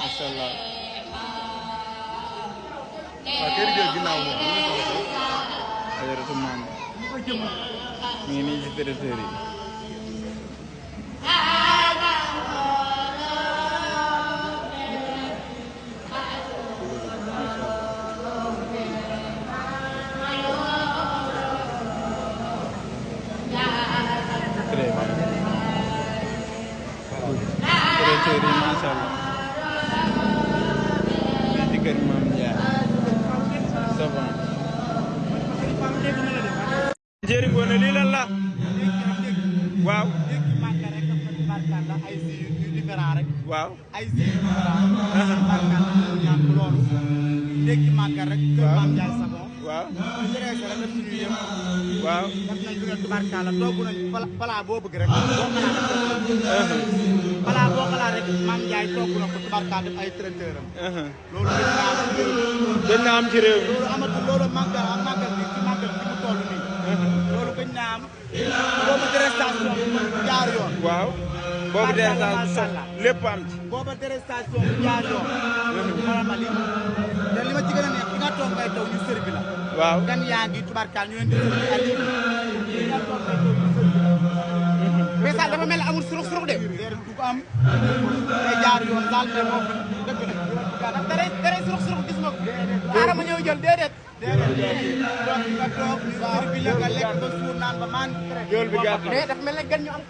macha allah. waaw kër gi ginnaaw moom mi ngi soxla ajaratu maam mi ngi nii ci traiteur yi. traiteur yi macha allah. fii ci kër Maam Ndiaye. ça va. Njeri Ngoné lii lan la. waaw. waaw. ay si yu loolu dégg màggal rek kër Maam Ndiaye Savon waaw. jërëjëf rek def suñu yëpp waaw. def nañ fi nga tubarkalla togg nañ pala boo bëgg rek pala boo xalaat rek Maam Ndiaye togg na ko tubarkalla def ay traiteur am loolu gën naa am ci réew mi loolu amatul loolu màggal ak màggal bi ci màggal bi mu toll nii loolu gën naa am boobu délestation jaar yoon waaw. boobu délestation lépp am ci. booba délestation bu jaar yoon xarama li te li ma ci gën a neex bi nga toog ngay taw ñu sër bi la waaw. gan yaa ngi tubarkaal ñu leen di sër bi ak li nga toog ngay taw ñu sër bi la mais ça dafa mel ne amul surux surux de déedéet du ko am day jaar yoon daal te moom dëgg la ndax dara surux surux gis nga ko xaaral ma ñëw jël déedéet toog nga toog ñu sër bi la nga lekk ba suur naan ba maan yool bi gàtt mais dafa mel ne gan ñu am